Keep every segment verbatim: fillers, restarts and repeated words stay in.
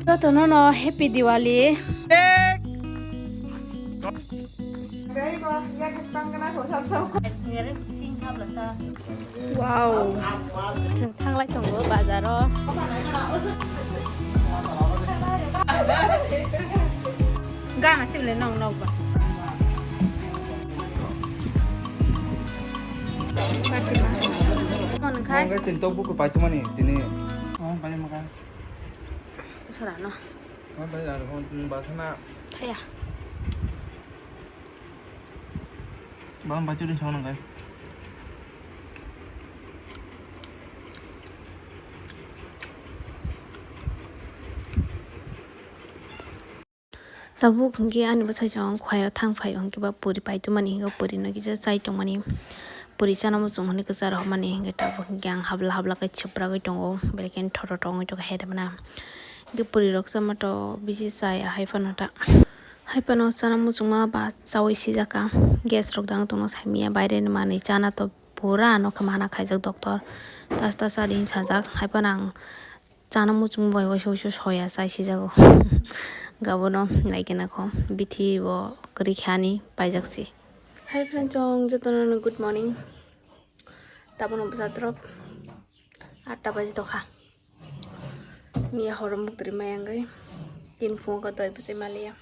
Jotono no Happy Diwali. Wow. Chwng thanglai tongo bazaro. Gana sibole nong nokba. Nong khai. Nong khai chwng tok buku paitumani tini. Oh, bani makan. Tusarano. Oh, bani aro hon, hmm, basana. Thaya. Bang bacu din saunang kai. Tabuk hwnkhe ani bwsai chwng khuaio thang phaio hwnkhe ba puri paitumani hwnkhe purino kisa chai tongmani, puri chana muchung hwnwi kwcharo hwnmani hwnkhe tabuk hwnkhe ang habla habla khe chwpra gwi tongo, belai kheno thoto tongwi tongkha hai rwmana. Hwnkhe purirok chama to bisi chaya hai phano ta, hai phano chana muchungma ba chaui sijakha, gas rok dang tongno saimanya, baireni manwi chana to pura ano khe mana khaijak doctor, tas tas cha di sajak, hai phano ang. Chana muchung bai waisa waisa soya chai sijago. Gabono naikhe nakho bithi bo kwrwi khe ani paijak si. Hi friends, chwng jotono no good morning. Tabono bwsa drop atta baji tokha. Miya horo muktri mayangwi tin phungo doi bwsai maliya.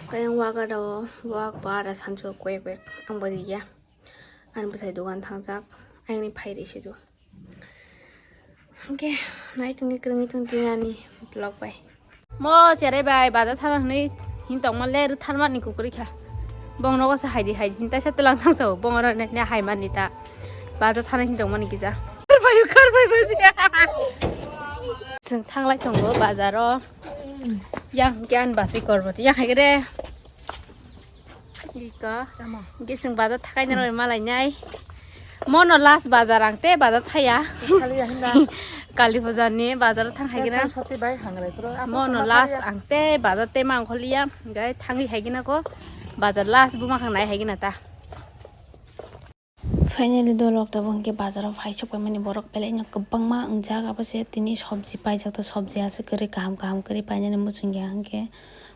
Kaya waga dao wak bara sancho kwek kwek ang bari ya. Ani bwsai dogan thangjak ayangni phai risi do. Hwnkhe nai tongni kwrwngwi tong tini ani vlog bai. Mo cherai bai bazar thana hwnwi hin tongma le rwtharmani kukwrwi kha. Bong nogo se haidi haidi hin taisa twlang thang sao bong oro ne haimani ta bazar thana hin tongmani kisa. Karbai karbai baji. Chwng thanglai tongo bazaro. Yang hwnkhe ani basi korboti yang haigre. Iko. Tamo. Hwnkhe chwng bazar thakai nang bai malai nai. Mono last bazar ang te bazar thaya. Khali ya hinda. Kali puja ni bazar thang hai gina. Soti bai hangrai pro. Mono last ang te bazar te mang kholi ya. Gai thangi hai gina ko. Bazar last buma khang nai hai gina ta. Finally dolok tabuk hwnkhe bazaro phai sok paimani borok belai no kwbangma wngjak abo se tini sobji paijak ta sobji aswk kwrwi kaham kaham kwrwi painani muchungya hwnkhe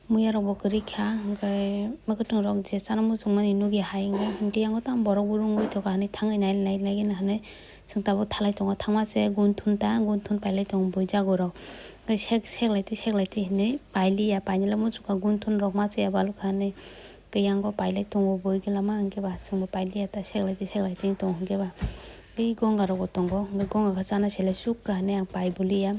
muya rok bo kwrwi kha hwnkhe mwkhwtwng rok je chana muchungmani nukya hai hwnkhe hwnkhe yango tamo borok bo rungwi tongkha hinwi thangwi nai nai nai hinwi chwng tabuk thalai tongo thangma se gunthun ta gunthun pailai tongo bui jagurok hwnkhe sek seklai twi seklai twi hinwi pailiya painani muchungkha gunthun rok ma chaya balokha hinwi. Khe yango pailai tongo bui khe lama hwnkhe ba chwngbo pailiya ta seklai twi seklai twi tongo hwnkhe ba tei gonga rokbo tongo hwnkhe gonga khe chana selai sukha hinwi ang pai buliya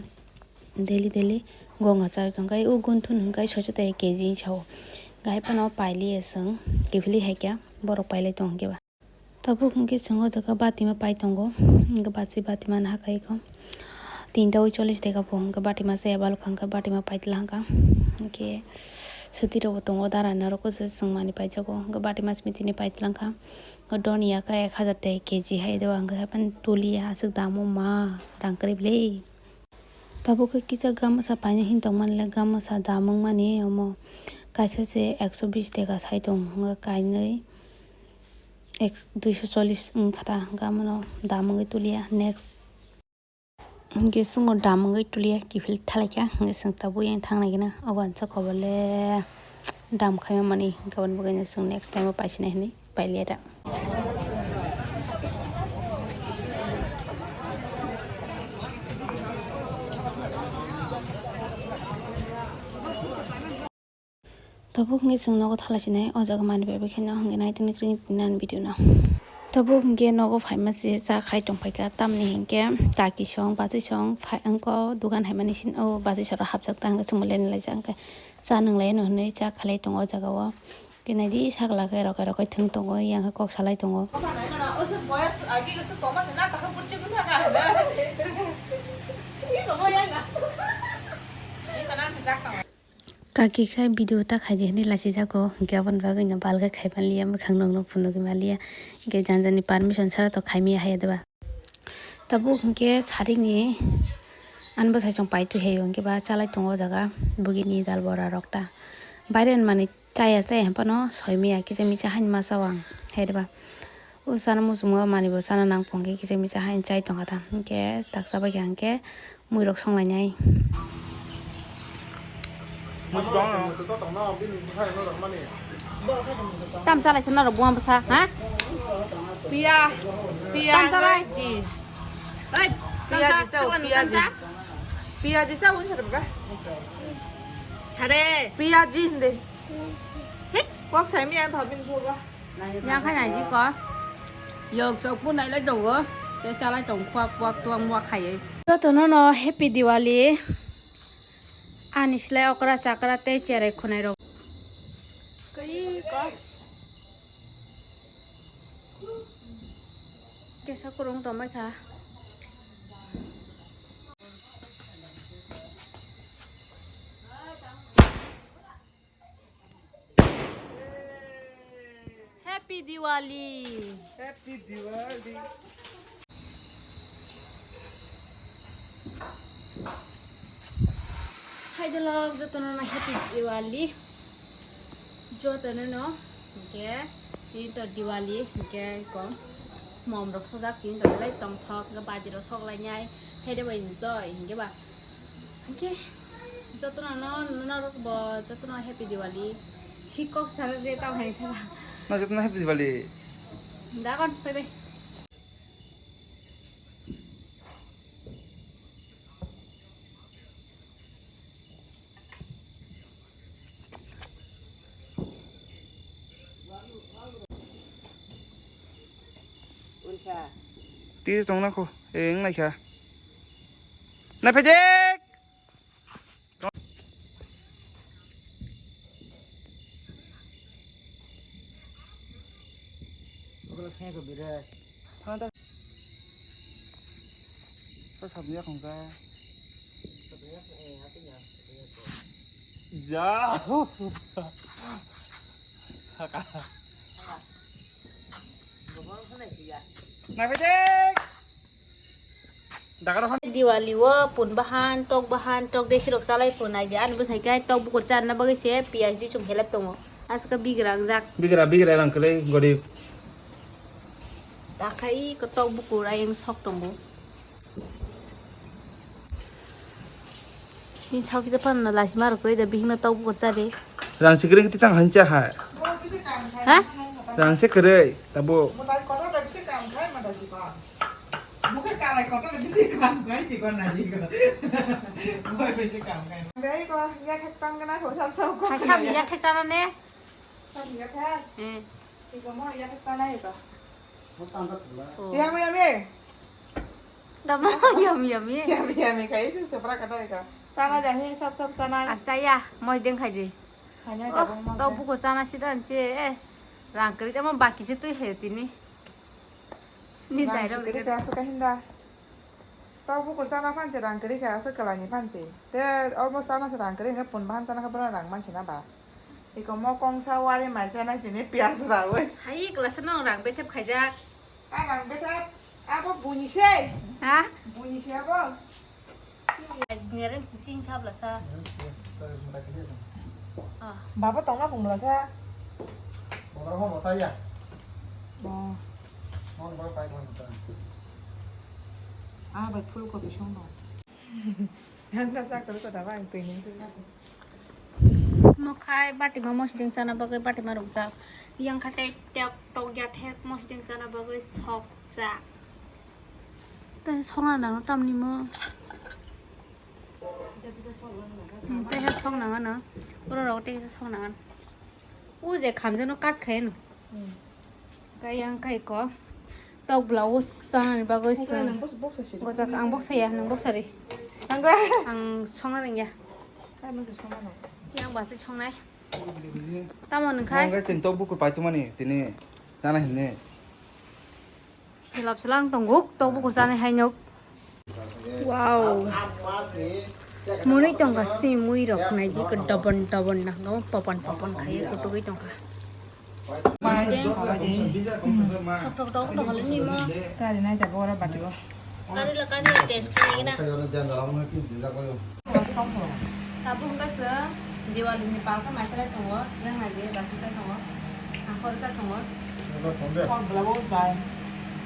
daily daily gonga chawi tongkha o gunthun hwnkhe soicho tai kg hinwi sao hwnkhe hai phano pailiya chwng kiphilwi hai khe borok pailai tongo hwnkhe ba. Tabuk hwnkhe chwng o jaga batima pai tongo hwnkhe bachwi batima no hakai kho. Tinta oi chollish teka bo hwnkhe batima se eba lukha hwnkhe batima paitwla hwnkha. Hwnkhe swtwi rokbo tongo dara norok se chwng manwi paijago hwnkhe batima simi tini paitwla wngkha. Hwnkhe doniya khe ek hajar teka kg hai do hwnkhe haphano tuliya aswk damo ma rang kwrwi bwle. Tabuk khe kisa gamasa paina hin tongmani le gamasa dam wngmani omo kaisa se ekso bish teka sai tong hwnkhe kainwi ek duiso chollish wngkha ta hwnkhe amono dam wngwi tuliya next. Hwnkhe chwngno dam wngwi tuliya kiphil thalaikha hwnkhe chwng tabuk yang thangnai gana obo ang sakao le dam khaima manwi hwnkhe aboni bagwino chwng next time o paisinai hinwi pailiya da. Tabuk hwnkhe chwng nogo thalaisinai o jaga manwi bai bai kheno hwnkhe naitongni kwrwngni tini ani video no. Tabuk hwnkhe nogo phaima se cha khai tongphaikha tamni hinkhe kaki song bachwi song phai wngkha o dogan haimani sini o bachwi sora hapjak ta hwnkhe chwngbo leni laijak hwnkhe cha nwnglai no hinwi cha khalai tongo o jaga o. Hwnkhe naidi sakla khe rokai rokai thwng tongo yang khe kok salai tongo. Kaki khe video ta khaidi hinwi lachijago, hwnkhe aboni bagwino balkhe khaimanliya, mwkhang nokno phunugwi manliya, hwnkhe jani jani permission chara to khaimaya hai deba. Tabuk hwnkhe sarikni ani bwsai chwng pai twi hai hwnkhe ba chalai tongo o jaga bugini dal bora rok ta. Baire manwi chaya chaya hinphano soimaya kisa misa haini masa o ang hai deba. O chana muchungma manwi bo chana nang phungkhe kisa misa haini chai tongkha ta. Hwnkhe taksa bai kha hwnkhe muirok songlainai. Tam chalai sana rok buang bwsa, ha? Pia, pia Tam chalai. Ji. Oi, tam Pia cha, ji sao, sakla pia tam ji. Cha. Pia ji sao, win sar ba? Chare. Pia ji hinde. Hit. Kok sai mi ang thobin phoga. Yang khai nai ji ko. Yok sok pu nai lai tongo. Te chalai tong khwak khwak tuang wa khai. Jotono no happy Diwali. Ani slai okra chakra tei cherai khwnai rok. Koi ko. Kesa kurung tongbai kha. Happy Diwali! Happy Diwali! Hai dolo, jotono no happy Diwali. Jotono no, hingke, tini to Diwali, hingke ko mom rok sojak, tini to belai tongthok, hingke baji rok sok lai nai, hai de bo enjoy, hingke ba. Hingke jotono no, norok bo jotono happy Diwali. Hi kok sana de tamo hai thela. No jotono happy Diwali. Dagon, bye bye. Twi tong na kho, e wng nai kha. Na phe dek. Oke, khe ko bire. Thang ta. Sa sabni ya khong ka. Ja. Nai pete. Dagar hon. Diwali o pun bahan, tok bahan, tok desi rok chalai pun ai de. Ani bwsai kai tok bukur charna bagwi se piyaj di chum helep tongo. Aska bigra ang jak. Bigra, bigra rang kwlai gorib. Dakhai ko tok bukur ai ang sok tongo. Ni chao kisa panna lasi maro kre da bihingno tok bukur chari. Rang sikre kiti tang hancha ha. Ha? Rang sikre tabo. Bai ko ya thek tang kana ko sal chau ko. Hai sam ya thek tang ne. Sam ya thek. Eh. Iko mo ya thek tang na iko. Oh. Yummy, yummy. Tamo yummy, yummy. Yummy, yummy, kai si supra kata ika. Sana jahi, sap, sap, sana. Acha ya, moi deng khai di. Khanya Oh, jabong mo tau ke. Buko sana sidan che, eh. Rang kri tamo baki se tui he tini. Ni Rang dai ro sikiri ke. Ka asa kahinda. Tau bukur sana phanse rang kri ka asa kalani phanse. Te almost sana se rang kri ka pun bahan sana ka pura rang manse na ba. Iko mo kongsa wari mai sana tini piyas rawi. Hai, kelas no rang betep khaijak. Ah, rang betep. Abo buni se. Ha? Buni se abo. Ngerem sising sabla sa. Ah. Baba tongna bungla sa. Baba mo mo saya. Oh. Mo mo pai mo ta. Ah, bai full kopi song ba. Handa sa kol ko da ba ang tui ni. Mokhai batima mosideng sana bagwi batima rukjak. Yang khatai tok tok ya thek mosideng sana bagwi sokjak. Tei songna nang tamni mo. Tei sok nang ano. Oro rok tei sok nang ano. O je khamjano kat khaino. Kaya ang kai ko. Tok blouse sanani bagwi Ang song. Ang box, box sa sih. Gojak ang box ya, nang box ari. Ang go. Ang songna ringya. Kai mo songna no. Yang basi songnai. Tamo nang kai. Ang kai sing tok buku pai tumani tini. Nana hinne. Hilap selang tongguk tok buku sanai hai nyok. Wow. Mwnwi tongkha sini mui rok naidi ko dobon dobon na hwnka popon popon khaiwi kutugwi tongkha. Thok thok thok thok hwnwi mo. Kari nai jabo ora bati o. Kari la kari la test khaina. Tabuk hwnba se Diwali ni pal khe mai chwrai tongo, yang nai di, basi chai tongo, angkor cha tongo. Kok bela bos bai.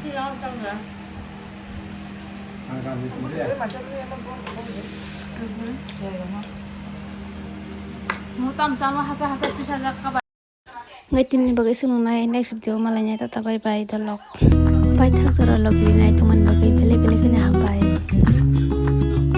Sila tong ya. Mhm. Tam sama hacha hacha pisa jak kha bai. Ngai tini bagwi swngnai next video malai nai tata bye bye dolok. Paithak jora logiri nai tongmani bagwi belai belai kheno hambai.